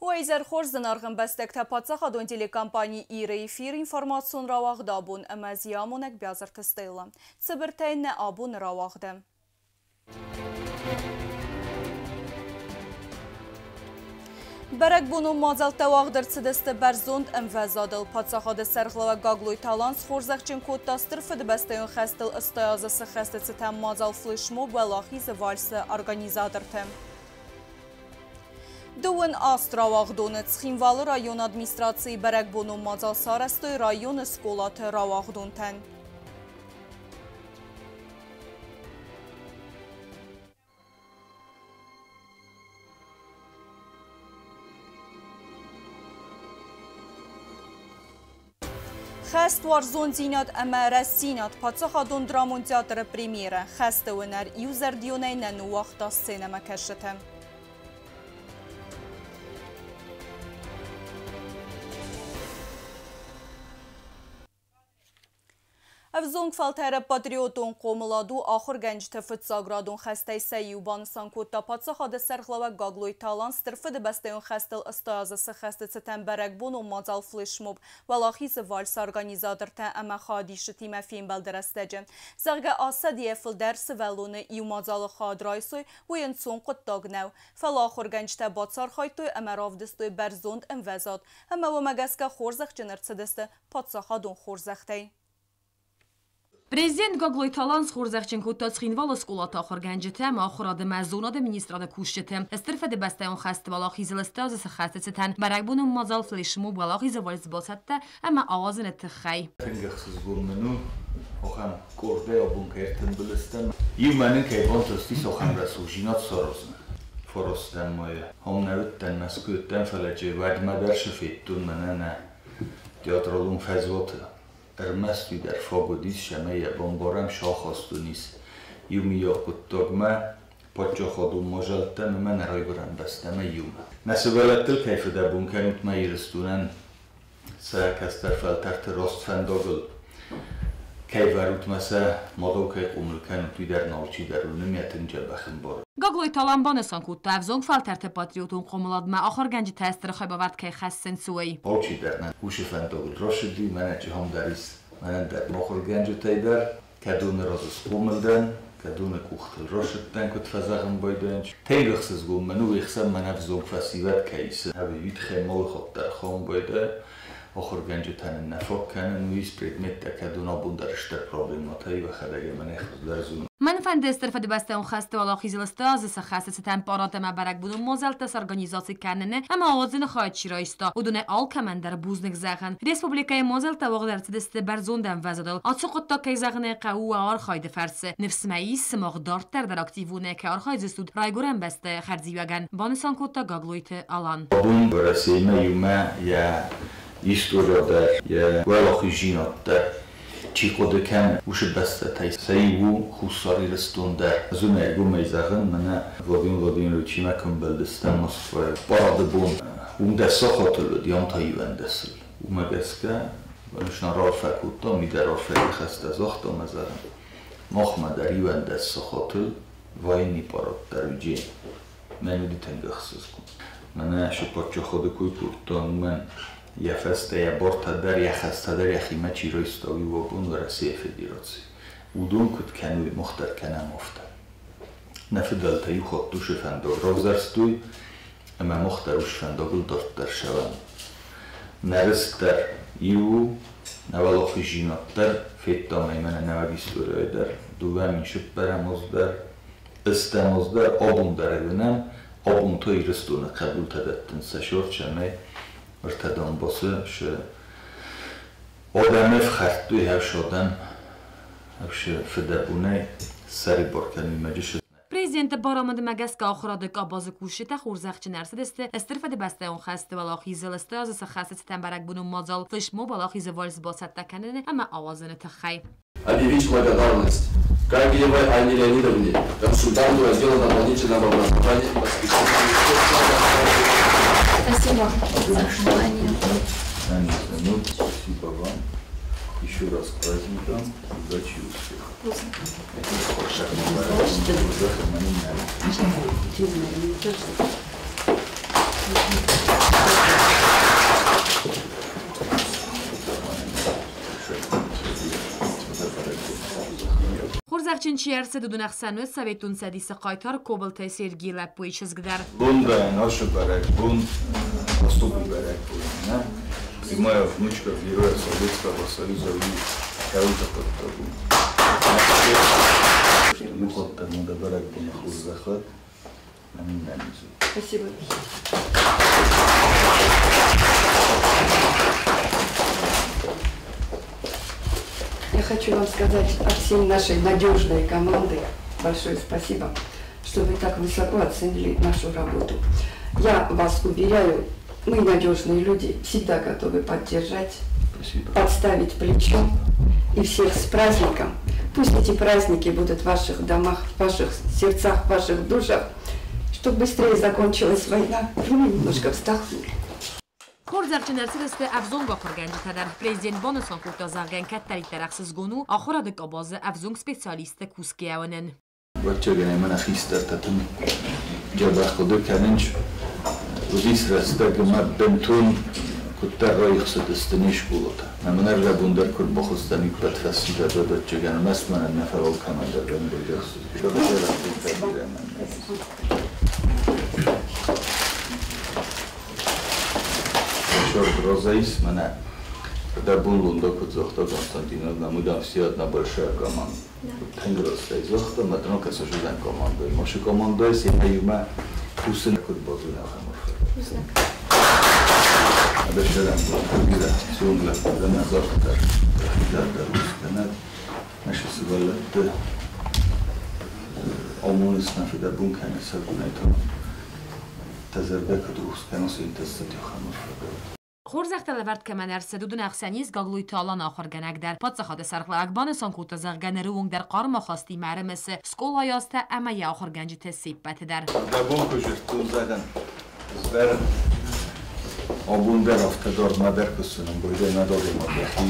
Уӕ хорз, зынаргъ ӕмбӕстӕгтӕ! Паддзахадон телекомпани Иры эфир информацион рауагъд «Абон», ӕмӕ ӕз йӕ амонӕг Биазырты Стелла. Цыбыртӕй нӕ абоны рауагъды. Бӕрӕгбонон мадзӕлттӕ уагъд ӕрцыдысты бӕрзонд ӕмвӕзадыл. Паддзахады сӕргълӕууӕг Гаглойты Алан схорзӕхджын кодта Стыр Фыдыбӕстӕйон хӕстыл 80 азы сыххӕсты цытӕн мадзал флешмоб «Уӕлахизы вальсы» организаторты. 28 рауагъдоны Цхинвалы районы администрацийы бӕрӕгбонон мадзал сарӕзтой районы скъолаты рауагъдонтӕн. Хӕст, уарзондзинад ӕмӕ рӕстдзинад. Паддзахадон драмон театры премьерӕ «Хӕсты уынӕр» иузӕрдионӕй нӕ ныууагъта сценӕмӕкӕсджыты. Ӕвзонг фӕлтӕры патриотон хъомылад у ахуыргӕнджыты фыццаградон хӕстӕй сӕ иу, банысан кодта паддзахады сӕргълӕууӕг Гаглойты Алан Стыр Фыдыбӕстӕйон хӕстыл 80 азы сыххӕсты цытӕн бӕрӕгбонон мадзал флешмоб «Уӕлахизы вальсы» организатортӕ ӕмӕ хайадисджытимӕ фембӕлды рӕстӕджы. Зӕгъгӕ, 800-йӕ фылдӕр сывӕллоны иу мадзалы хайад райсой, уый ӕнцон хъуыддаг нӕу. Фӕлӕ ахуыргӕнджытӕ бацархайдтой ӕмӕ равдыстой бӕрзонд ӕмвӕзад, ӕмӕ уымӕ гӕсгӕ хорзӕхджын ӕрцыдысты паддзахадон хорзӕхтӕй. Президент Гаглойты Алан схорзӕхджын кодта Цхинвалы скъолаты ахуыргӕнджытӕ ӕмӕ ахуырады ӕмӕ зонады министрады кусджыты Стыр Фыдыбӕстӕйон хӕсты Уӕлахизыл 80 азы сыххӕсты цытӕн бӕрӕгбонон мадзал флешмоб «Уӕлахизы вальс» бацӕттӕ ӕмӕ ауадзыны тыххӕй. Тынг ӕхсызгон мын у, ахӕм къордӕй абон кӕй ӕртымбыл стӕм. Иумӕ нын кӕй бантыстис ахӕм рӕсугъдзинад саразын. Фарастӕм майы. Ам нӕ уыдтӕн, Мӕскуы уыдтӕн, фӕлӕ уӕдмӕ дӕр цы федтон мӕнӕ нӕ театралон фӕзуаты. Ӕрмӕст уый дӕр фаг уыдис, цӕмӕй йӕ бамбарӕм, сахастон ис иумиаг хъуыддагмӕ, паддзахадон мадзӕлттӕм ӕмӕ нӕ райгуырӕн бӕстӕмӕ иумӕ. Нӕ сывӕллӕттыл кӕй фыдӕбон кӕнут мӕ Ирыстонӕн сӕ кӕстӕр фӕлтӕрты раст фӕндагыл кӕй вӕрут мӕ сӕ мадау кӕй хъомыл кӕнут, уый дӕр нӕ алчидӕр уыны, мӕ тынг дзӕбӕх ӕмбары. Гаглойты Алан банысан кодта, ӕвзонг фӕлтӕрты патриотон хъомыладмӕ ахуыргӕнджытӕ стыр хайбавӕрд кӕй хӕссынц, уый. Алчидӕр нӕ уыцы фӕндагыл рацыди, мӕнӕ ам дӕр ис, мӕнӕн дӕр ахуыргӕнджытӕй дӕр, кӕдоны раз схъомыл дӕн, кӕдоны къухтыл рацыдтӕн, куыд фӕзӕгъын байдайынц. Тынг ӕхсызгон мын у, ӕхсӕн мӕн ӕвзонг фӕсивӕд кӕй ис. Ӕви уый малы хатт дӕр хон байдайы, ахуыргӕнджытӕ нын нӕ фаг кӕнын, уый предметтӕ, кӕдон абон дӕр стыр проблемӕтӕ, йӕхӕдӕг ӕмӕ нӕ хуыздӕр зоны. Мӕн фӕнды Стыр Фыдыбӕстӕйон хӕсты Уӕлахизыл 80 азы сыххӕсты цытӕн парад ӕмӕ бӕрӕгбонон мадзӕлттӕ сорганизаци кӕныны ӕмӕ ауадзыны хайад чи райста, уыдонӕй алкӕмӕн дӕр бузныг зӕгъын. Республикӕйы мадзӕлттӕ уагъд ӕрцыдысты бӕрзонд ӕмвӕзадыл. Ацы хъуыддаг, кӕй зӕгъын ӕй хъӕуы, уӕ архайды фӕрцы. Ныфс мӕ ис, сымах дарддӕр дӕр активонӕй кӕй архайдзыстут райгуырӕн бӕстӕйы хӕрзиуӕгӕн, банысан кодта Гаглойты Алан. Абон Уӕрӕсеимӕ иумӕ йӕ история дӕр, йӕ уӕлахиздзинад дӕр чи хъуыды кӕны, уыцы бӕстӕтӕй сӕ иу у Хуссар Ирыстон дӕр. Ӕз уын ӕргомӕй зӕгъын, мӕнӕ Владимир Владимировичимӕ куы ӕмбӕлдыстӕм Москвайы парады бон, уым 10 сахатыл уыд, ам та 11-ыл. Уымӕ гӕсгӕ нысан раарфӕ кодтам, уый дӕр арфӕйы ныхӕстӕ загъта ӕмӕ зӕгъын, махмӕ дӕр 11 сахатыл военный парад дӕр уыди. Мӕн уыди тынг ӕхсызгон. Мӕнӕ цы паддзахады кой кодтам, уымӕн йӕ фӕстӕ йӕ бартӕ дӕр, йӕ хӕстӕ дӕр йӕхимӕ чи райста, уый у абон Уӕрӕсейы Федераци. Уыдон куыд кӕной, мах дӕр кӕнӕм афтӕ. Нӕ фыдӕлтӕ иу хатт уыцы фӕндаг равзӕрстой, ӕмӕ мах дӕр уыцы фӕндагыл дарддӕр цӕуӕм. Нӕ рыст дӕр иу у, нӕ уӕлахиздзинад дӕр, федтам ӕй мӕнӕ нӕуӕг историяйы дӕр, 2004-ӕм аз дӕр, ӕстӕм аз дӕр, абон дӕр ӕй уынӕм, абон та Ирыстоны хъӕбултӕ дӕттынц сӕ цард, цӕмӕй ӕртӕ Донбассы цы адӕмы ӕфхӕрдтой, ӕвс адӕм, ӕвс фыдӕбонӕй ссӕрибар кӕнынмӕ. Президенты барамындмӕ гӕсгӕ ахуырады къабазы кусджытӕ хорзӕхджын ӕрцыдысты Стыр Фыдыбӕстӕйон хӕсты Уӕлахизыл 80 азы сыххӕсты цытӕн бӕрӕгбонон мадзал флешмоб «Уӕлахизы вальс» бацӕттӕ кӕныны ӕмӕ ауадзыны тыххӕй. Объявить благодарность Каргиевой Анне Леонидовне, консультанту отдела дополнительного образования по специальности. Спасибо за внимание. Ну, спасибо вам. Еще раз с праздником. Удачи и успехов. Хорзӕхджын чи ӕрцыд, уыдон ӕхсӕн уыд Советон Цӕдисы хъайтар Кобылты Сергийы лӕппуйы чызг дӕр. Бондаен ашы бӕрӕгбон, особый бӕрӕгбон, нӕ? И моя внучка, героя Советского Союза, кӕуылты хъуыддаг у. Иу хатт дӕр ма дӕ бӕрӕгбоны хорзӕх уӕд, ӕмӕ нӕниз у. Спасибо. Я хочу вам сказать от всей нашей надежной команды большое спасибо, что вы так высоко оценили нашу работу. Я вас уверяю, мы надежные люди, всегда готовы поддержать, Спасибо. Подставить плечо и всех с праздником. Пусть эти праздники будут в ваших домах, в ваших сердцах, в ваших душах, чтобы быстрее закончилась война, и мы немножко вздохнули. Хорзӕхджын ӕрцыдысты ӕвзонг ахуыргӕнджытӕ дӕр. Президент банысан кодта, зӕгъгӕ, кӕддӕриддӕр ӕхсызгон у ахуырады къабазы ӕвзонг специалистты кусгӕйӕ уынын. Ӕвӕццӕгӕн, мӕнӕ хистӕртӕ тынг дзӕбӕх хъуыды кӕнынц, уыдис рӕстӕг ӕмӕ бынтон куыддӕр раихсыдысты не скъолатӕ. Ӕмӕ мын ӕрдӕбон дӕр куы ӕрбахызтӕн иппӕт фӕсивӕд, ӕвӕццӕгӕн, ӕрмӕст мӕнӕн нӕ, фӕлӕ алкӕмӕн дӕр рӕмбырд ӕхсызгон. Бирӕ мӕн. Розаис мӕнӕ ӕрдӕбон Лунда куыд загъта Константиновна, мы там все одна большая команда. Тынг растӕй загъта, мӕ дын кӕсы командой. Машы командой семӕ иумӕ кусын куыд базонӕ ахӕм арфӕ. Дӕ бирӕ взонг лӕппу дӕ, нӕ дарддӕр дӕхи дарддӕр рухс кӕнӕд. Нӕ сывӕллӕтты амоныс, нӕ фыдӕбон кӕны сӕ бынӕй та дӕ зӕрдӕ куыд рухс кӕна, цы ахӕм арфӕ. Хорзӕхтӕ лӕвӕрд кӕмӕн ӕрцыд, уыдон ӕхсӕн ис Гаглойты Аланы ахуыргӕнӕг дӕр. Паддзахады сӕргълӕууӕг банысан кодта, зӕгъгӕ, ныры онг дӕр хъарм ахастимӕ ӕрымысы скъолайы азтӕ ӕмӕ йӕ ахуыргӕнджыты се ппӕты дӕр. Дӕ бон куы зыдтон, зӕгъӕн, ӕз дӕр абон дӕр афтӕ дардмӕ дӕр куы бойдӕ нӕ адӕймаг йӕхи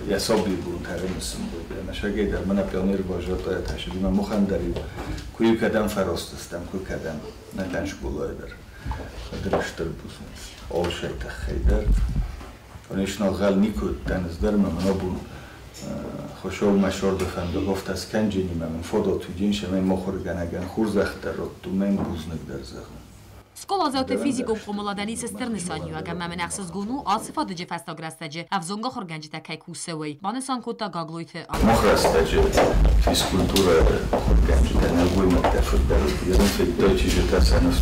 йӕ сабибонтӕ ӕрымысын бойдӕ. Ӕмӕ сагӕй дӕр мӕнӕ пионер вожатая тӕсыди, мӕ махӕн дӕр-иу куы-иу кӕдӕм фӕрастыстӕм, куы кӕдӕм, нӕ скъолайы дӕр. Стыр бузныг алшай тыххӕй дӕр. Конечно, ӕнхъӕл никуы уыдтӕн ӕз дӕр, ӕмӕ мын абон Хуыцаумӕ сӕрды фӕндаг афтӕ скӕнджынимӕ мын фадат уыдис, ӕмӕ мӕ ахуыргӕнӕгӕн хорзӕх дӕр радтон, мӕ йын бузныг дӕр зӕгъын. Скъоладзауты физикон хъомыладӕн ис стыр нысаниуӕг, ӕмӕ мын ӕхсызгон у, ацы фадыджы фӕстаг рӕстӕджы ӕвзонг ахуыргӕнджытӕ кӕй кусы, уый, банысан кодта Гаглойты Алан. Мах рӕстӕджы физкультурӕйы ахуыргӕнджытӕ нӕлгоймӕгтӕ фылдӕр уыд. Федтой чызджытӕ сӕ ныфс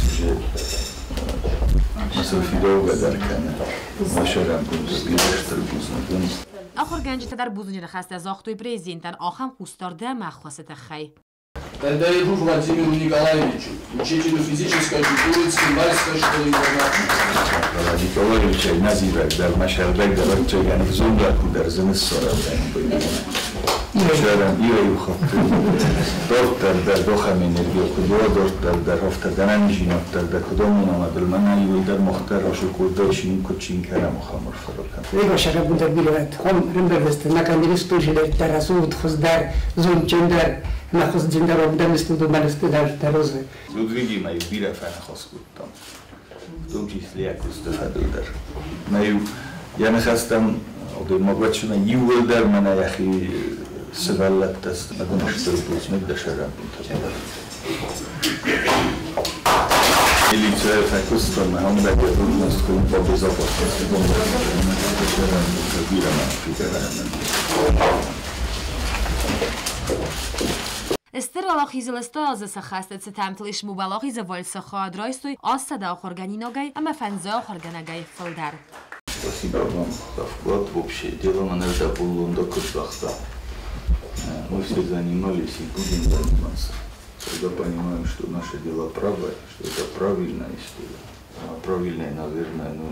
цы фидаугӕ дӕр кӕны. Мӕ бузныг, бирӕ стыр бузныг уын. Ахуыргӕнджытӕ дӕр бузныджы ныхӕстӕ загътой президентӕн ахӕм хъусдард ӕмӕ ӕххуысы тыххӕй. Передаю Владимиру Николаевичу, учителю физической культуры Цхинвальской школы-интерната. Николаевич нӕ зивӕг дӕр, мӕ сӕрдӕг дӕр, ӕвӕццӕгӕн, взонг лӕппу дӕр дзы ныссарӕдзӕн. Сӕрӕн бирӕ-иу хатт дарддӕр дӕр ахӕм энергия куыд уа, дарддӕр дӕр афтӕ дӕ ӕнӕниздзинад дӕр дӕ куыд амона, ӕмӕ мӕнӕ иуылдӕр мах дӕр разы кодтай, чи куыд чин кӕнӕм, ахӕм арфӕ ракӕн. Igazságobb bíró, hon rendelkezte nekem isztózsidette, zúthoz der, zöntcsönder, mehoz dzsindarok, de misztudó melesztő Ludwigimä ju bire felhaszkodtam. В том числе якуст фӕдыл дӕр. Мӕ-иу йӕ ныхӕстӕм адӕймаг иууылдӕр мӕнӕ йӕхи сывӕллӕттӕ сты. Мӕ дын стыр бузныг дӕ сӕраппонтӕ. Милиция фӕкуыстон, мӕ хомбеге рудност безопасности бирӕ мӕ фигарӕн. Стыр Уӕлахизыл 100 азы сӕххӕсты цытӕн Тлишмы Уӕлахизы вальсы хайад райстой 800 ахуыргӕнинагӕй ӕмӕ 500 ахуыргӕнӕгӕй фылдӕр. Спасибо вам за вклад в общее дело. Мӕнӕ Лунда куыд загъта. Мы все занимались и будем заниматься. Когда понимаем, что наше дело правое, что это правильная история. А правильная, наверное, ну,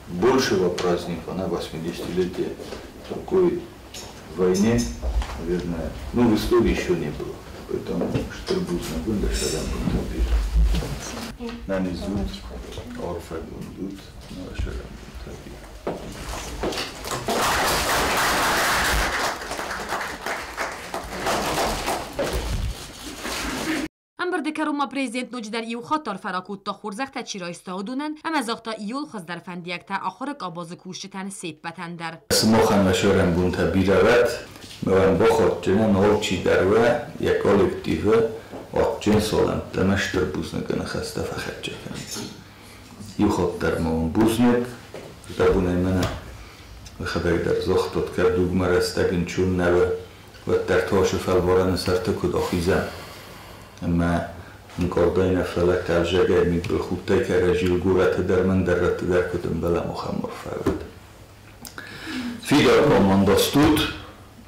большего праздника на 80-летие такой войне, наверное, ну, в истории еще не было. Поэтому стыр бузныг уын дӕ сӕрӕнбонтӕ бирӕ. Нӕниз ут, арфӕгонд ут, нӕ сӕрӕнбонтӕ бирӕ. Ӕмбырды кӕрон ма президент ноджыдӕр иу хатт арфӕ ракодта хорзӕхтӕ чи райста, уыдонӕн ӕмӕ загъта иууыл хуыздӕр фӕндиӕгтӕ ахуыры къабазы кусджытӕн се ппӕтӕн дӕр. Сымахӕн уӕ сӕрӕнбонтӕ бирӕ уӕд, ма уӕм бахатджынӕн алчидӕр уӕ йӕ коллективы адджын салӕмттӕ ӕмӕ стыр бузныгы ныхӕстӕ фӕхӕццӕ кӕнынц. Иу хатт дӕр ма уын бузныг, рдӕбонӕй мӕнӕ уӕхӕдӕг дӕр загътат, кӕд дугмӕ рӕстӕг ӕнцон нӕ у, уӕддӕр тасы фӕлварӕны сӕрты куыд ахизӕм ӕмӕ ӕнкъардӕй нӕ, фӕлӕ хъӕлдзӕгӕй, мидбылхудтӕй кӕрӕдзийыл горӕты дӕр ӕмӕ ӕндӕр рӕтты дӕр куыд ӕмбӕлӕм, ахӕм арфӕ уӕд. Фидар командӕ стут,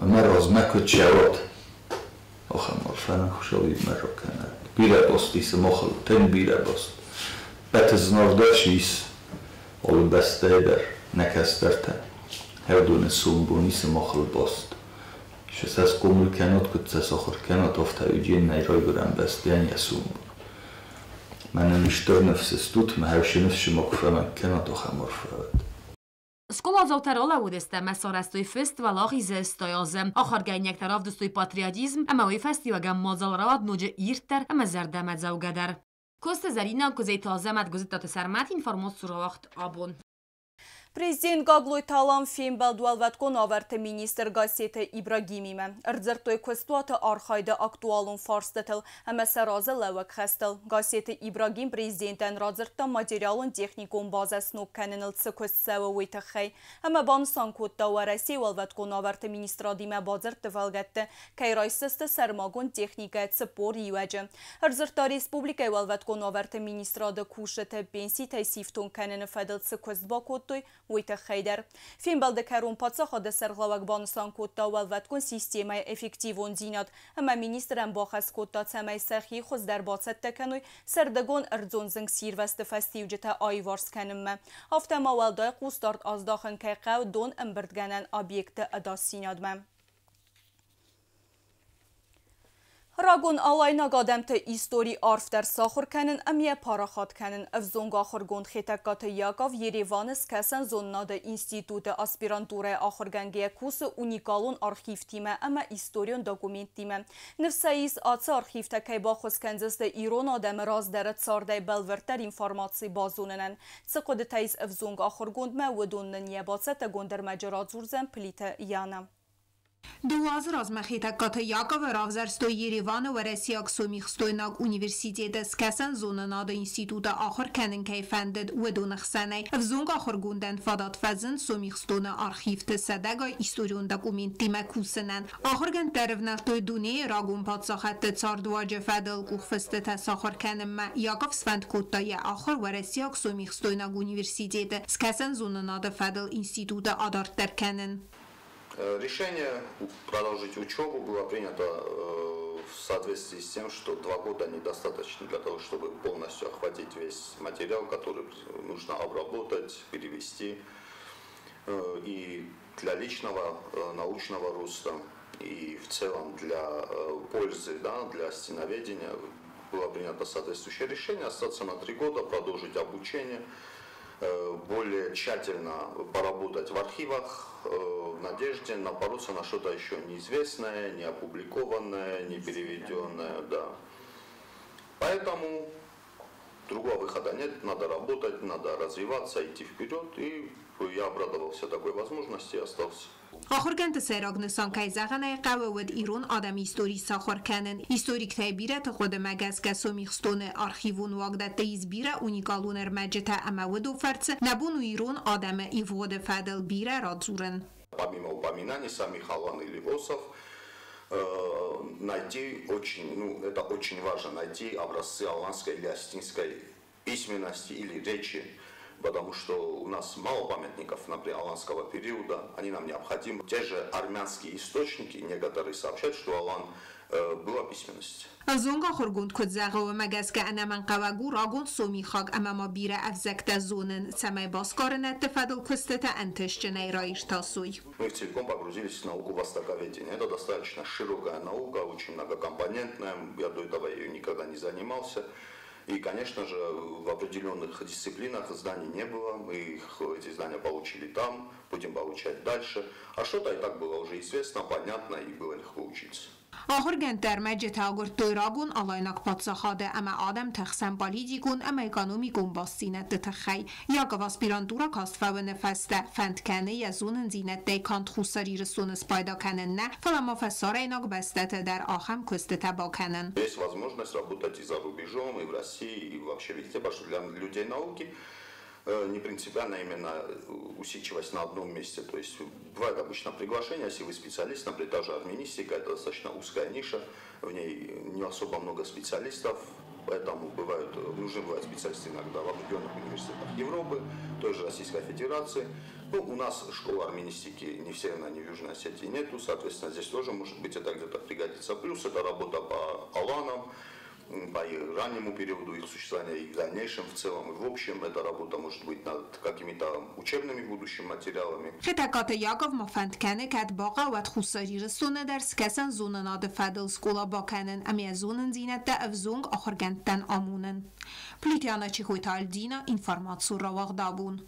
ӕмӕ размӕ куыд цӕуат, ахӕм арфӕ нын Хуыцау имӕ ракӕнӕд. Бирӕ баст и сымахыл, тынг бирӕ баст. Ӕппӕты зынаргъдӕр чи ис алы бӕстӕйы дӕр, нӕ кӕстӕртӕ. Ӕрдоны сомбон и сымахыл баст. Цы сӕ схъомыл кӕнат, куыд сӕ сахуыр кӕнат, афтӕ уыди нӕ райгуырӕн бӕстӕйӕн йӕ сомбон. Мӕнӕн стыр ныфс стут, мӕ хӕрзы ныфсы ма куы фӕмӕнг кӕнат, ахӕм арфӕ уӕд. Скъоладзаутӕ ралӕууыдысты ӕмӕ сарӕзтой фест Уӕлахизы 80 азы. Ахуыргӕнинӕгтӕ равдыстой патриотизм ӕмӕ уый фӕстиуӕгӕн мадзал рауад ноджы ирддӕр ӕмӕ зӕрдӕмӕдзӕугӕдӕр. Коцты Зӕринӕ, Куыдзойты Азӕмӕт, Гуызыттаты Сӕрмӕт, информаци рауагъд абон. Президент Гаглойты Алан фембӕлд уӕлвӕткон уавӕрты министр Гассеты Ибрагимимӕ. Ӕрдзырдтой куыстуаты архайды актуалон фарстытыл ӕмӕ сӕ разы лӕууӕг хӕстыл. Гассеты Ибрагим президентӕн радзырдта материалон-техникон базӕ сног кӕныныл цы куыст цӕуы, уый тыххӕй ӕмӕ банысан кодта, Уӕрӕсейы уӕлвӕткон уавӕрты министрадимӕ бадзырдты фӕлгӕтты кӕй райсдзысты сӕрмагонд техникӕ 40 иуӕджы. Ӕрдзырдта республикӕйы уӕлвӕткон уавӕрты министрады кусджыты пенситӕй сифтонг кӕныны фӕдыл цы куыст бакодтой, уый тыххӕй дӕр. Фембӕлды кӕрон паддзахады сӕргълӕууӕг банысан кодта уӕлвӕткон системӕйы эффективондзинад ӕмӕ министрӕн бахӕс кодта, цӕмӕй сӕхи хуыздӕр бацӕттӕ кӕной сӕрдыгон ӕрдзон зынгсирвӕзты фӕстиуджытӕ аиуварс кӕнынмӕ. Афтӕ ма уӕлдай хъусдард аздахын кӕй хъӕуы дон ӕмбырдгӕнӕн объектты ӕдасдзинадмӕ. Рагон алайнаг адӕмты истори арфдӕр сахуыр кӕнын ӕмӕ йӕ парахат кӕнын. Ӕвзонг ахуыргонд Хетӕгкаты Яков Ереваны Скӕсӕн зонынады институты аспирантурӕйы ахуыргӕнгӕйӕ кусы уникалон архивтимӕ ӕмӕ историон документтимӕ. Ныфс ӕй ис, ацы архивтӕ кӕй баххуыс кӕндзысты ирон адӕмы раздӕры цардӕй бӕлвырддӕр информаци базонынӕн. Цы хъуыдытӕ ис ӕвзонг ахуыргондмӕ, уыдон нын йӕ бацӕттӕгонд ӕрмӕджы радзурдзӕн Плиты Яна. 2 азы размӕ Хетӕгкаты Яковы равзӕрстой Ереваны Уӕрӕсейаг-Сомихстойнаг университеты Скӕсӕн зонынады институты ахуыр кӕнын кӕй фӕндыд, уыдоны хсӕнӕй. Ӕвзонг ахуыргондӕн фадат фӕзынд Сомихстоны архивты сӕдӕгай историон документтимӕ кусынӕн. Ахуыргӕндтӕ ӕрывнӕлдтой дунейы рагон паддзахӕдты цардуаджы фӕдыл къухфыстытӕ сахуыр кӕнынмӕ. Яков сфӕнд кодта йӕ ахуыр Уӕрӕсейаг-Сомихстойнаг университеты Скӕсӕн зонынады фӕдыл институты адарддӕр кӕнын. Решение продолжить учебу было принято в соответствии с тем, что 2 года недостаточно для того, чтобы полностью охватить весь материал, который нужно обработать, перевести. И для личного научного роста, и в целом для пользы, да, для осетиноведения было принято соответствующее решение остаться на 3 года, продолжить обучение, более тщательно поработать в архивах, в надежде напороться на что-то еще неизвестное, не опубликованное, не переведенное. Да. Поэтому другого выхода нет, надо работать, надо развиваться, идти вперед. И я обрадовался такой возможности и остался. Ахуыргӕндты сӕйраг нысан, кӕй зӕгъын ӕй хъӕуы, уыд ирон адӕмы истори сахуыр кӕнын. Историктӕй бирӕты хъуыдымӕ гӕсгӕ Сомихстоны архивон уагдӕтты ис бирӕ уникалон ӕрмӕджытӕ ӕмӕ уыдон фӕрцы нӕ бон у ирон адӕмы ивгъуыды фӕдыл бирӕ радзурын. Помимо упоминаний самих алан или осов, найти очень, ну, это очень важно, найти образцы аланской или осетинской письменности или речи, потому что у нас мало памятников, например, аланского периода, они нам необходимы. Те же армянские источники, некоторые сообщают, что алан была письменность. Ӕвзонг ахуыргонд куыд зӕгъы, уымӕ гӕсгӕ ӕнӕмӕнгхъӕуӕг у рагон сомихаг ӕмӕ ма бирӕ ӕвзӕгтӕ зонын, цӕмӕй басгарынӕдты фӕдыл куыстытӕ ӕнтыстджынӕй раиртасой. Мы целиком погрузились в науку востоковедения. Это достаточно широкая наука, очень многокомпонентная. Я до этого ею никогда не занимался. И, конечно же, в определенных дисциплинах знаний не было. Мы эти знания получили там, будем получать дальше. А что-то и так было уже известно, понятно и было легко учиться. Ахуыргӕндтӕ ӕрмӕджытӕ агуырдтой рагон алайнаг паддзахады ӕмӕ адӕмты хсӕн политикон ӕмӕ экономикон бастдзинӕдты тыххӕй. Яков аспирантура каст фӕуыны фӕстӕ фӕнд кӕны йӕ зонындзинӕдтӕй канд Хуссар Ирыстоны спайда кӕнын нӕ, фӕлӕ ма фӕсарӕйнаг бӕстӕты дӕр ахӕм куыстытӕ бакӕнын. Есть возможность работать и за рубежом, и в России, и вообще везде, потому что для людей науки не принципиально именно усидчивость на одном месте. То есть бывает обычно приглашение, если вы специалист, например, та же армянистика, это достаточно узкая ниша, в ней не особо много специалистов, поэтому нужны бывают специалисты иногда в определенных университетах Европы, той же Российской Федерации. Ну, у нас школы армянистики ни в Северной, ни в Южной Осетии нету, соответственно, здесь тоже, может быть, это где-то пригодится. Плюс это работа по аланам, по их раннему периоду их существования и в дальнейшем в целом. И в общем, эта работа может быть над какими-то учебными в будущем материалами. Хетӕгкаты Яков ма фӕнд кӕны, кӕд бахъӕуӕд Хуссар Ирыстоны дӕр скӕсӕн зонынады фӕдыл скъола бакӕнын ӕмӕ йӕ зонындзинӕдтӕ ӕвзонг ахуыргӕндтӕн амонын. Плиты Яна, Чехойты Альдина, информацион рауагъд Абон.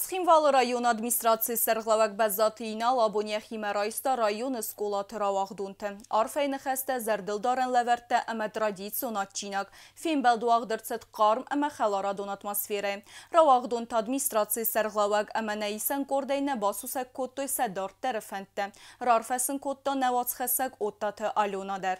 Цхинвалы районы администрацийы сӕргълӕууӕг Бӕззаты Инал абон йӕхимӕ райста районы скъолаты рауагъдонты. Арфӕйы ныхӕстӕ, зӕрдылдарӕн лӕвӕрттӕ ӕмӕ традицион адджинаг. Фембӕлд уагъд ӕрцыд хъарм ӕмӕ хӕларадон атмосферӕйы. Рауагъдонты администрацийы сӕргълӕууӕг ӕмӕ нӕ исӕн къордӕй нӕ басусӕг кодтой сӕ дарддӕры фӕндтӕ. Раарфӕ сын кодта нӕ уацхӕссӕг Оттаты Алена дӕр.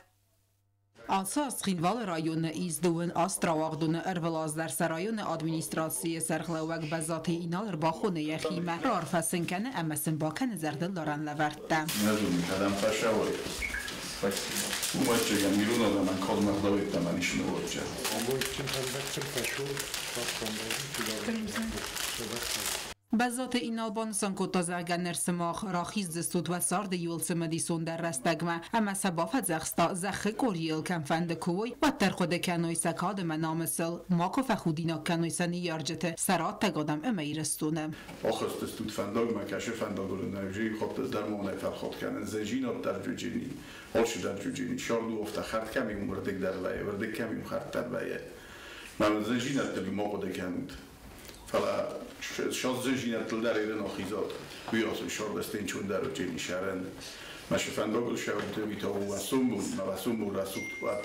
Ацы аз Цхинвалы районы ис 28 рауагъдоны. Ӕрвылаз дӕр сӕ районы администрацийы сӕргълӕууӕг Бӕззаты Инал ӕрбахоны йӕхимӕ, раарфӕ сын кӕны ӕмӕ сын бакӕны зӕрдылдарӕн лӕвӕрттӕ. Нӕ зонын, кӕдӕм фӕсӕуой. Уымӕ ирон адӕмӕн кадмӕ ӕгъдауӕйттӕ ис ныууадзӕ. Бӕззаты Инал банысан кодта, зӕгъгӕ, ныр сымах рахиздзыстут уӕ царды иууыл цымыдисондӕр рӕстӕгмӕ ӕмӕ сӕ бафӕдзӕхста, зӕххы къорийыл кӕмфӕнды куы уой, уӕддӕр хъуыды кӕной сӕ кад ӕмӕ намысыл, макуы фӕхудинаг кӕной сӕ ныййарджыты, сӕ раттӕг адӕм ӕмӕ Ирыстоны. Ахызтыстут фӕндагмӕ, кӕсы фӕндагыл нӕ хатт дӕр ма фелхатт кӕнын зӕнжинад дӕр джуджини, алчи дӕр джуджини, шарду офта хӕрд кӕм и уырдыг дӕр вӕййы, уырдыг кӕм и хӕрд дӕр вӕййы. Мӕ зӕнжинӕдтыл ма хъуыды кӕнут. Фӕлӕ зӕнжинӕдтыл дӕр ирын ахизат. Уый шардастен чун дӕр джени шарен. Мӕ фӕндагыл шауты вита васумбун, мӕ васумбун рӕсугъд уат.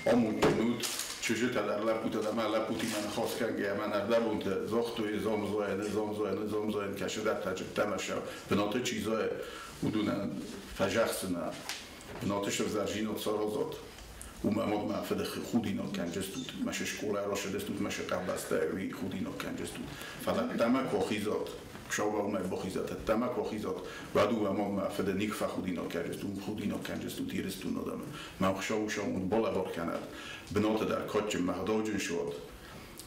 Амондджын ут, чызджытӕ дӕр, лӕппутӕ дӕр, мӕ лӕппутимӕ ныхас кӕнгӕйӕ, мӕн ӕрдӕбонты загътой, замзайӕн, замзайӕн, замзайӕн, кӕсыдӕртӕ джыдтӕ мӕ сӕ бынаты чи зайы, уыдонӕн фӕзӕгъдзынӕ. Бынаты сывзӕрзинад саразат. Уымӕ мад мӕ фыды худинаг кӕнджыстут, мӕ скъола рашыдыстут, мӕ къабӕзтӕ уый худинаг кӕнджыстут. Фӕлӕ дӕмӕ куы ахизат, куы уымӕй бахизат, дӕмӕ куы ахизат, уӕд уымӕ мад мӕ фыды ник фӕхудинаг кӕнджыстут, худинаг кӕнджыстут Ирыстон адӕмы. Мӕ хуыцау сӕ балӕвар кӕнӕд, бынаты дӕр кадджын мӕ гъдауджын суӕд.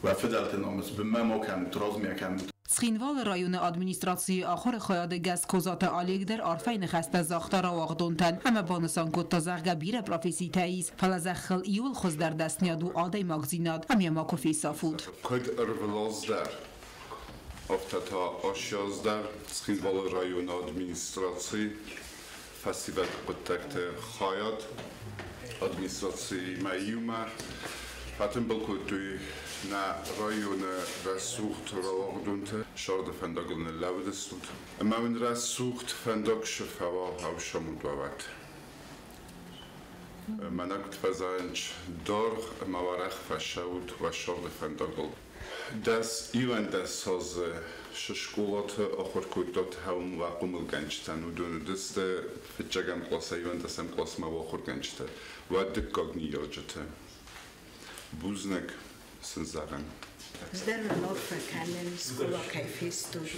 Уӕ фыдӕлты намыс бынмӕ ма кӕнут, размӕ кӕнут. Цхинвалы районы администрацийы ахуыры хайады гӕс Козаты Олег дӕр арфӕйы ныхӕстӕ загъта рауагъдонтӕн ӕмӕ банысан кодта, зӕгъгӕ, бирӕ професситӕ ис, фӕлӕ зӕххыл иууыл хуыздӕр дӕсныйад у адӕймагдзинад ӕмӕ йӕ макуы фесафут. Куыд ӕрвылаз дӕр, афтӕ та ацы аз дӕр Цхинвалы районы администрацийы фӕсивӕды хъуыддӕгты хайад администрациимӕ иумӕ фӕтымбыл кодтой нӕ районы рӕсугъд рауагъдонты. Сӕрды фӕндагыл ныллӕууыдыстут. Ӕмӕ уын рӕсугъд фӕндаг сыфӕуа ӕвсӕмуд уӕвӕт. Мӕнӕ куыд фӕзайынц даргъ ӕмӕ уӕрӕх фӕсӕут уӕ сӕрды фӕндагыл. 10-21 азы скъолаты ахуыр кодтат хӕуым уӕ хъомылгӕнджытӕн, уыдон уыдысты фыццӕгӕм къласӕй 11-ӕм къласмӕ уӕ ахуыргӕнджытӕ, уӕ дыккаг ныййарджытӕ. Бузныг сын зӕгъын. Ӕз дӕр уын арфӕ кӕнын, скъола кӕй фестут.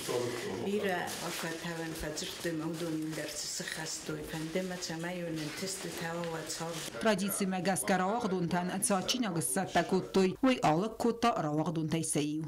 Бирӕ арфӕтӕ уын фӕдзырдтой ӕмӕ уыдон иуылдӕр цы сыххӕстой. Фӕнды мӕ, цӕмӕй уын ӕнтыстытӕ уа уӕ царды. Традицимӕ гӕсгӕ рауагъдонтӕн цы адджинаг сцӕттӕ кодтой, уый алыг кодта рауагъдонтӕй сӕ иу.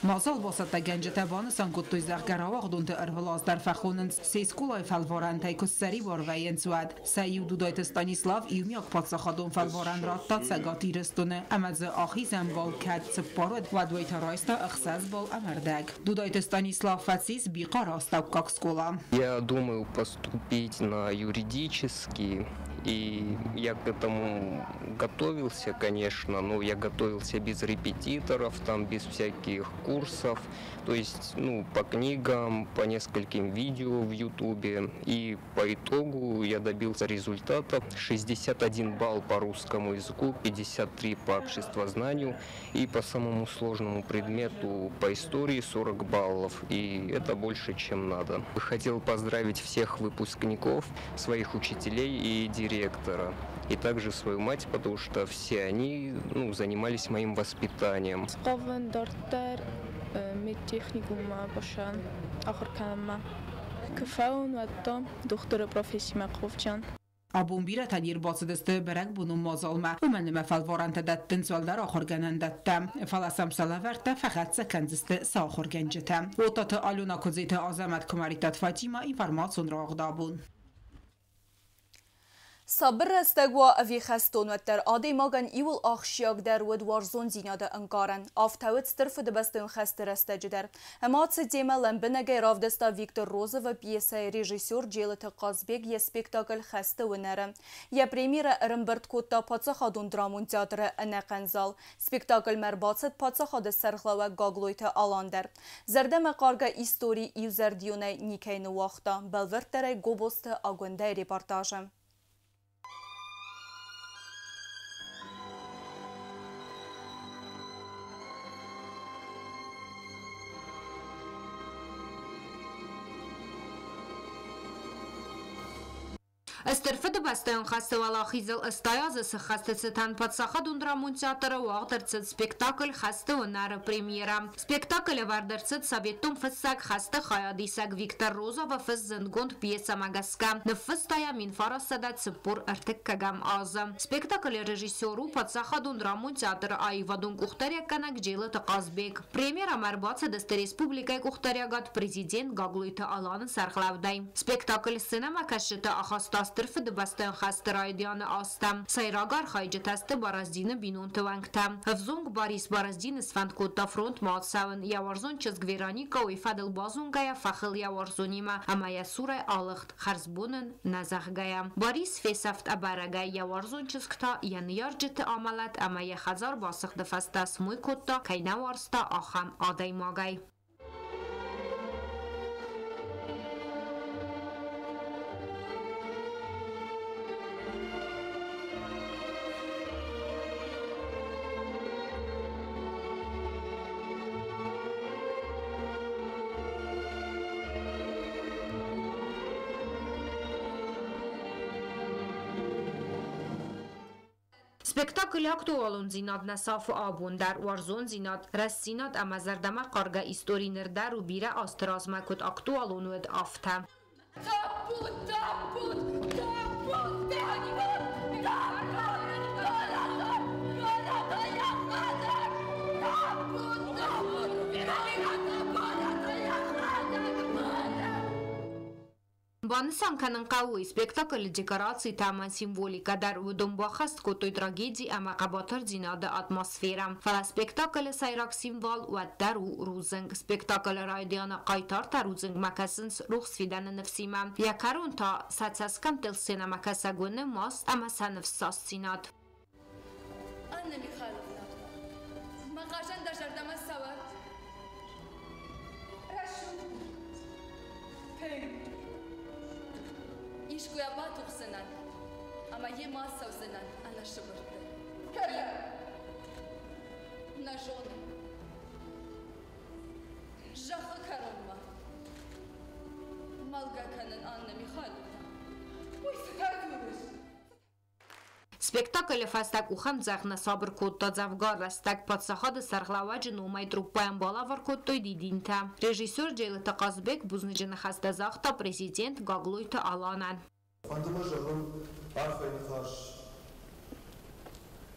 Мадзал бацӕттӕгӕнджытӕ банысан кодтой, зӕгъгӕ, рауагъдонты ӕрвылаз дӕр фӕхонынц се скъолайы фӕлварӕнтӕй куы ссӕрибар вӕййынц, уӕд. Сӕ иу Дудайты Станислав иумиаг паддзахадон фӕлварӕн радта Цӕгат Ирыстоны ӕмӕ дзы ахизӕн балл кӕд 4 уыд, уӕд уый та райста 6 балл ӕмӕ рдӕг. Дудайты Станислав фӕцис Бихъары астӕуккаг скъола. Я думаю поступить на юридический И я к этому готовился, конечно, но я готовился без репетиторов, там, без всяких курсов, то есть, ну, по книгам, по нескольким видео в Ютубе. И по итогу я добился результата: 61 балл по русскому языку, 53 по обществознанию и по самому сложному предмету по истории 40 баллов. И это больше, чем надо. Хотел поздравить всех выпускников, своих учителей и директора, и также свою мать, потому что все они, ну, занимались моим воспитанием. Хъавын дарддӕр медтехникуммӕ ахуыр кӕнынмӕ. Куы фӕуон, уӕд та дохтыры профессимӕ хъавдзӕн. Абон бирӕтӕ не рбацыдысты бӕрӕгбонон мадзалмӕ, уымӕн ӕмӕ фӕлварӕнтӕ дӕттынц уӕлдӕр ахуыргӕнӕндӕттӕм, фӕлӕ сӕм сӕ лӕвӕрттӕ фӕхӕццӕ кӕндзысты сӕ ахуыргӕнджытӕ. Уотаты Алена, Куыдзеты Азӕмӕт, Куымӕридтаты Фатимӕ, информацион рауагъд Абон. Сабыр рӕстӕг уа ӕви хӕстон, уӕддӕр адӕймагӕн иууыл ахсджиагдӕр уыд уарзондзинады ӕнкъарӕн. Афтӕ уыд Стыр Фыдыбӕстӕйон хӕсты рӕстӕджы дӕр. Ӕмӕ ацы темӕ лӕмбынӕгӕй равдыста Виктор Розовы пьесӕйы режиссер Джелыты Хъазбег йӕ спектакль «Хӕсты уынӕр-ы». Йӕ премьерӕ ӕрӕмбырд кодта паддзахадон драмон театры ӕнӕхъӕн зал. Спектакльмӕ ӕрбацыд паддзахады сӕргълӕууӕг Гаглойты Алан дӕр. Зӕрдӕмӕхъаргӕ истори иузӕрдионӕй никӕй ныууагъта, бӕлвырддӕрӕй Гобозты Агуындӕйы репортажы. Стыр Фыдыбӕстӕйон хӕсты уӕлахизыл 80 азы сыххӕсты цытӕн паддзахадон драмон театры уагъд ӕрцыд спектакль «Хӕсты уынӕр»-ы премьерӕ. Спектакль ӕвӕрд ӕрцыд советон фыссӕг, хӕсты хайадисӕг Виктор Розовы фыст зындгонд пьесӕмӕ гӕсгӕ. Ныффыста йӕ 1943 азы. Спектаклы режиссер у паддзахадон драмон театры аивадон къухдариуӕггӕнӕг Джелыты Хъазбег. Премьерӕмӕ ӕрбацыдысты республикӕйы къухдариуӕгад президент Гаглойты Аланы сӕргълӕудӕй. Спектакль сценӕмӕкӕсджыты ахаста Стыр Фыдыбӕстӕйон хӕсты райдианы азтӕм. Сӕйраг архайджытӕ сты Бороздины бинонты уӕнгтӕ. Ӕвзонг Борис Бороздин сфӕнд кодта фронтмӕ ацӕуын. Йӕ уарзон чызг Вероникӕ уый фӕдыл базонгӕйӕ фӕхыл йӕ уарзонимӕ ӕмӕ йӕ цурӕй алыгъд, хӕрзбон ын нӕ зӕгъгӕйӕ. Борис фесӕфт ӕбӕрӕгӕй, йӕ уарзон чызг та йӕ ныййарджыты амӕлӕт ӕмӕ йӕ хӕдзар басыгъды фӕстӕ смой кодта, кӕй нӕ уарзта, ахӕм адӕймагӕй. Спектаклы актуалондзинад нӕ сафы абон дӕр. Уарзондзинад, рӕстдзинад ӕмӕ зӕрдӕмӕхъаргӕ истори ныр дӕр у бирӕ азты размӕ куыд актуалон уыд, афтӕ. Тӕппуд, тӕппуд, тӕппуд, Банысан кӕнын хъӕуы, спектаклы декорацитӕ ӕмӕ символикӕ дӕр уыдон баххӕст кодтой трагеди ӕмӕ хъӕбатырдзинады атмосферӕ. Фӕлӕ спектаклы сӕйраг символ уӕддӕр у рудзынг. Спектаклы райдианы хъайтартӕ рудзынгмӕ кӕсынц рухс фидӕны ныфсимӕ. Йӕ кӕрон та сӕ цӕсгӕмттыл сценӕмӕкӕсӕг уыны маст ӕмӕ сӕ ныфссастдзинад. Анна Михайловна, мӕ хъазӕн дӕ зӕрдӕмӕ цӕуӕд. Рӕсугъд. Тынг. Искуы йӕ батухдзынӕн ӕмӕ йемӕ ацӕудзынӕн ӕнӕсыбыртты. Кӕдӕм? Нӕ зонын. Зӕххы кӕронмӕ. Мӕлгӕ кӕнын, Анна Михайловна. Уый цытӕ дзурыс? Спектаклы фӕстӕ къухӕмдзӕгъд нӕ сабыр кодта дзӕвгар рӕстӕг. Паддзахады сӕргълӕууӕджы номӕй труппӕйӕн балӕвар кодтой дидинтӕ. Режиссер Джелыты Хъазбег бузныджы ныхӕстӕ загъта президент Гаглойты Аланӕн. Фӕнды мӕ зӕгъын арфӕйы ныхас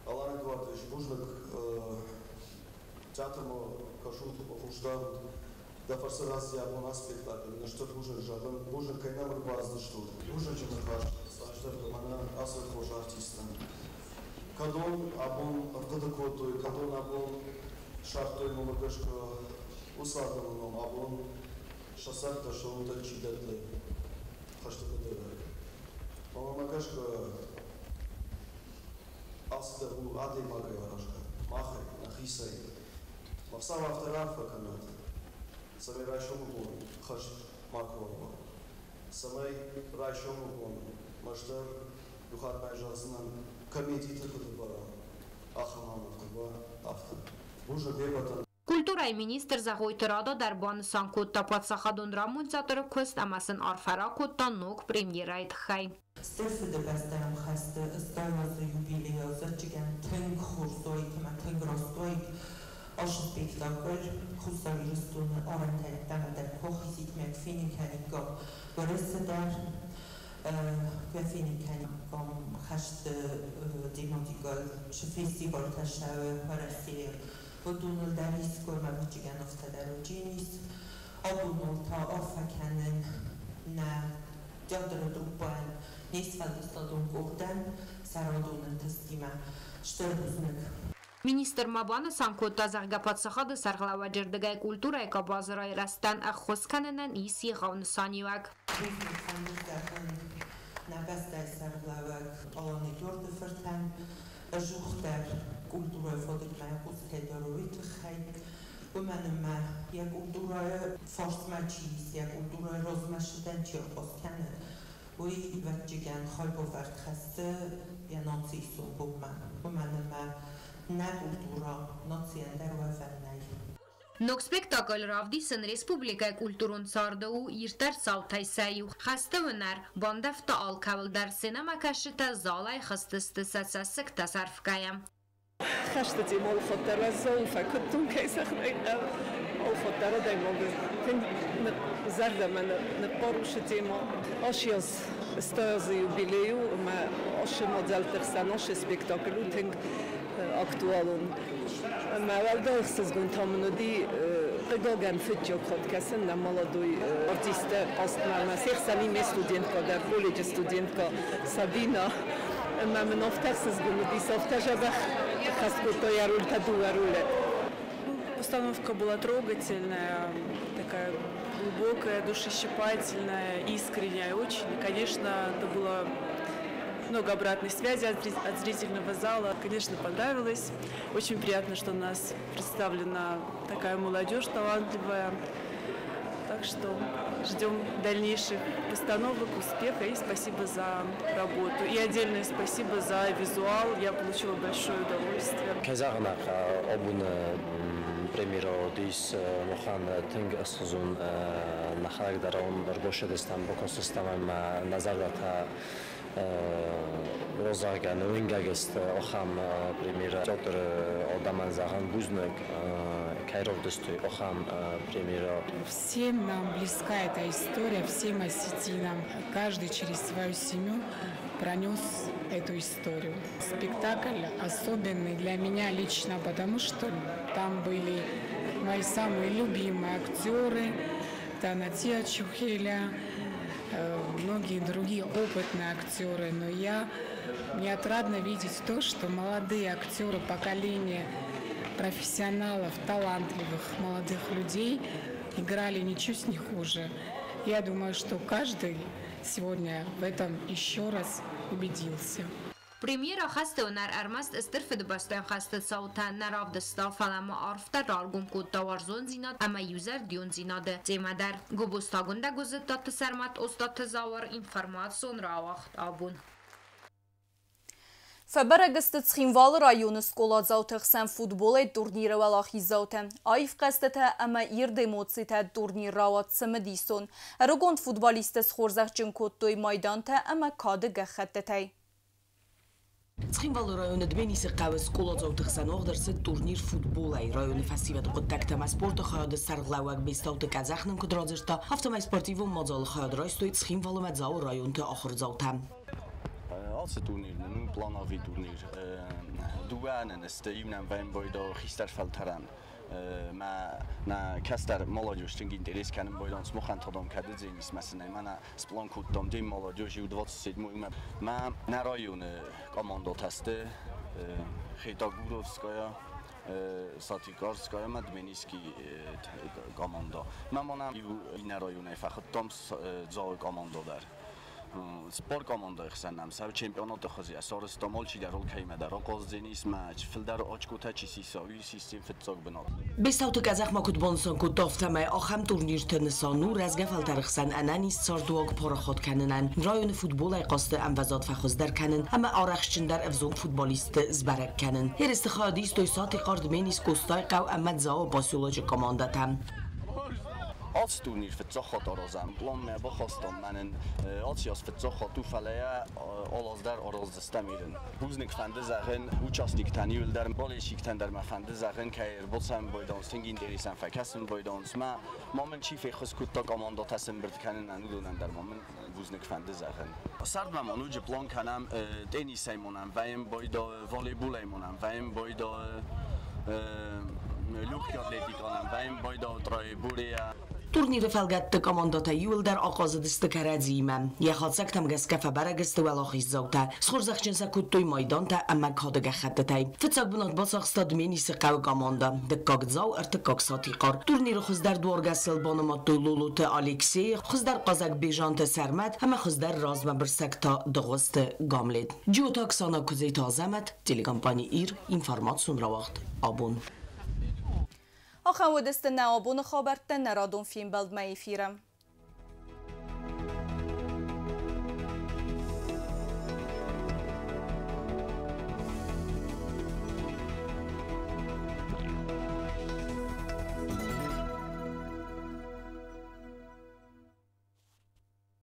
Алан Эдуардович, бузныг театрмӕ кӕсут, хъус дарут. Дӕ фӕрцы рацыди абон ацы спектакль. Ныр стыр бузныг зӕгъын, бузныг, кӕй нӕм ӕрбацыдыстут. Бузныджы ныхас цасдӕр мӕнӕ ацы хорз артисттӕн. Кӕдон абон ӕрхъуыды кодтой, кӕдон абон ссардтой номы гӕсгӕ уыцы адӕмы ном, абон сӕ цӕрдтӕ сӕ удӕн чи дӕтты хӕсты быдыры. Фӕлӕ мӕ гӕсгӕ Алцыдӕр у адӕймагӕй аразгӕ, махӕй, нӕхицӕй. Хуыцау афтӕ раарфӕ кӕнӕд, цӕмӕй райсомы бон хӕст макуы уа. Цӕмӕй райсомы бон ӕз дӕр иу хатт зӕгъдзынӕн, комедиты куыд ӕвӕрӕм, ахӕм амонд куыд уа, афтӕ. Бузныг уе ппӕтӕн. Культурӕйы министр Зӕгъойты Рада дӕр банысан кодта паддзахадон драмон театры куыст ӕмӕ сын арфӕ ракодта ног премьерӕйы тыххӕй. Стыр Фыдыбӕстӕйон хӕсты 80 азы юбилейы ӕвзӕрчыгӕн тынг хорз уаид ӕмӕ тынг раст уаид ашы спектакль Хуссар Ирыстоны арӕнтӕй ӕддӕмӕ дӕр куы ахизид, мӕ куы фенын кӕниккам Уӕрӕсе дӕр, куы фенын кӕниккам хӕсты тематикӕйыл цы фестивалтӕ цӕуы Уӕрӕсейы, уыдоныл дӕр искуы ӕмӕ ӕвӕццӕгӕн афтӕ дӕр уыдженис. Абоныл та арфӕ кӕнын нӕ театры труппӕйӕн, не сфӕлдыстадон къордӕн сӕ радон ӕнтыстимӕ. Стыр бузныг. Министр ма банысан кодта, зӕгъгӕ, паддзахады сӕргълӕууӕджы рдыгӕй культурӕйы къабазы райрӕзтӕн ӕххуыс кӕнынӕн ис егъау нысаниуӕг. Бузныг фӕнды зӕгъын нӕ бӕстӕйы сӕргълӕууӕг Алан Эдуарды фыртӕн, ӕдзухдӕр культурӕйы фадыгмӕ йӕ хъус кӕй дары, уый тыххӕй. Уымӕн ӕмӕ йӕ культурӕйы фарсмӕ чи ис, йӕ культурӕйы размӕцыдӕн чи ахъаз кӕны, уый, ӕвӕццӕгӕн, хайбавӕрд хӕссы йӕ нацийы сомбонмӕ. Уымӕн ӕмӕ нӕ культурӕ нацийӕн дӕр уӕвӕн нӕй. Ног спектакль равдисын республикӕйы культурон царды у ирддӕр цаутӕй сӕ иу. Хӕсты уынӕр бандӕвта алкӕуыл дӕр, сценӕмӕкӕсджытӕ залӕй хызтысты сӕ цӕссыгтӕ сӕрфгӕйӕ. Хӕсты темӕ алыхатт дӕр уӕззау у, фӕкуыдтон, кӕй зӕгъын ӕй хъӕуы, алыхатт дӕр адӕймагы тынг зӕрдӕмӕ ныхъхъар уыцы темӕ. Ашы аз 80 азы юбилей у ӕмӕ ашы мадзӕлтты хсӕн ашы спектакль у тынг актуалон. Ӕмӕ уӕлдай ӕхсызгон та мын уыди, хъыгагӕн, фыццаг хатт кӕсын нӕ молодой артисттӕ хъазтмӕ ӕмӕ се хсӕн и ме студентка дӕр, колледжы студентка Сабина. Ӕмӕ мын афтӕ ӕхсызгон уыдис, афтӕ дзӕбӕх ӕххӕст кодта йӕ рольтӕ, дыууӕ ролы. Постановка была трогательная, такая глубокая, душещипательная, искренняя очень. И, конечно, это было много обратной связи от зрительного зала. Конечно, понравилось. Очень приятно, что у нас представлена такая молодежь талантливая. Так что ждем дальнейших постановок, успеха и спасибо за работу. И отдельное спасибо за визуал. Я получила большое удовольствие. Кӕй зӕгъын ӕй хъӕуы, абоны премьерӕ уыдис махӕн тынг ӕхсызгон, нӕхӕдӕг дӕр уым ӕрбассыдыстӕм, бакастыстӕм ӕмӕ нӕ зӕрдӕтӕ розӕгъгӕ ныууынгӕг сты ахӕм премьерӕ. Театры адӕмӕн зӕгъын бузныг, кӕй равдыстой ахӕм премьерӕ. Всем нам близка эта история, всем осетинам. Каждый через свою семью пронес эту историю. Спектакль особенный для меня лично, потому что там были мои самые любимые актеры, Танатия Чухеля, многие другие опытные актеры. Но мне отрадно видеть то, что молодые актеры, поколение профессионалов, талантливых молодых людей играли ничуть не хуже. Я думаю, что каждый сегодня в этом еще раз убедился. Премьерӕ хӕсты уынӕр ӕрмӕст Стыр Фыдыбӕстӕйон хӕсты цаутӕ нӕ равдыста, фӕлӕ ма арфдӕр раргом кодта уарзондзинад ӕмӕ иузӕрдиондзинады темӕ дӕр. Гобозты Агуындӕ, Гуыззыттаты Сӕрмӕт, Остъаты Зауыр, информацион рауагъд «Абон». Фӕбӕрӕг сты Цхинвалы районы скъоладзауты хсӕн футболӕй турниры уӕлахиздзаутӕ. Аив хъӕзтытӕ ӕмӕ ирд эмоцитӕ турнир рауад цымыдисон. Ӕрыгон футболисттӕ схорзӕхджын кодтой майдантӕ ӕмӕ кады гӕххӕттытӕй. Цхинвалы районы Дменисы хъӕуы скъоладзауты хсӕн уагъд ӕрцыд турнир футболӕй. Районы фӕсивӕды хъуыддӕгтӕ ӕмӕ спорты хайады сӕргълӕууӕг Бестауты Къӕдзӕх нын куыд радзырдта, афтӕмӕй спортивон мадзалы хайад райстой Цхинвалы ӕмӕ Дзауы районты ахуырдзаутӕ. Ацы турнир нын у плановый турнир. Дыууӕ нын сты, иу нӕм вӕййы хистӕр фӕлтӕрӕн. Мӕ нӕ кӕстӕр молодежь тынг интерес кӕнын байдам, смохӕн тадам кӕдыдзенис мӕ мӕнӕ сплан кодтам день молодежи 27-й мӕ нӕ районы командӕтӕ сты Хетагуровская, Сатикарская ӕмӕ Дменисский команда. Мӕ ма нӕм иу иннӕ районӕй фӕхуыдтам Дзауы командӕ дӕр. Спорт командайы хсӕн нӕм цӕуы чемпионаты хуызы. Сарӕзтам алчидӕр алкӕимӕ дӕр ахъаздзӕнис матч, фылдӕр очкотӕ чи сиса, уый сисдзӕн фыццаг бынат. Бестауты Къӕдзӕх ма куыд банысан кодта, афтӕмӕй ахӕм турнирты нысан у рӕзгӕ фӕлтӕры хсӕн ӕнӕниз цардуаг парахат кӕнынӕн, районы футболӕй хъазты ӕмвӕзад фӕхуыздӕр кӕнын ӕмӕ арӕхстджындӕр ӕвзонг футболистты сбӕрӕг кӕнын. Ерысты хайад истой Сатихъар, Дменис, Къостайыхъӕу ӕмӕ Дзауы поселочы командӕтӕ. Ацы турнир фыццаг хатт аразӕм. Планмӕ бахастам мӕнӕн ацы аз фыццаг хатт у, фӕлӕ йӕ алы аз дӕр араздзыстӕм ирын. Бузныг фӕнды зӕгъын участниктӕн иуылдӕр, болельщиктӕн дӕр мӕ фӕнды зӕгъын, кӕй ӕрбацӕуын байдауынц, тынг интересӕн фӕкӕсын байдауынц. Мӕ ма мын чи феххуыс кодта командӕтӕ сӕмбырд кӕнынӕн, уыдонӕн дӕр ма мын бузныг фӕнды зӕгъын. Сӕрдмӕ ма ноджы план кӕнӕм теннисӕй монӕм вӕййӕм байда, волейболӕй монӕм вӕййӕм байда, легкий атлетиканӕн вӕййӕм байда троеборье. Турниры фӕлгӕтты командӕтӕ иууылдӕр ахъазыдысты кӕрӕдзиимӕ. Йӕ хатдзӕгтӕм гӕсгӕ фӕбӕрӕг сты уӕлахиздзаутӕ. Схорзӕхджын сӕ кодтой майдантӕ ӕмӕ кады гӕххӕттытӕй. Фыццаг бынат бацахста Дменисы хъӕуы командӕ, дыккаг Дзау, ӕртыккаг Сатихъар. Турниры хуыздӕр дуаргӕсыл банымадтой Лолоты Алексейы, хуыздӕр хъазӕг Бежанты Сӕрмӕт ӕмӕ хуыздӕр размӕбырсӕг та Дыгъуызты Гамлет. Джиоты Оксана, Куыдзеты Азӕмӕт, телекомпани Ир, информацион рауагъд Абон. Ахӕм уыдысты нӕ абоны хабӕрттӕ нӕ радон фембӕлдмӕ эфиры.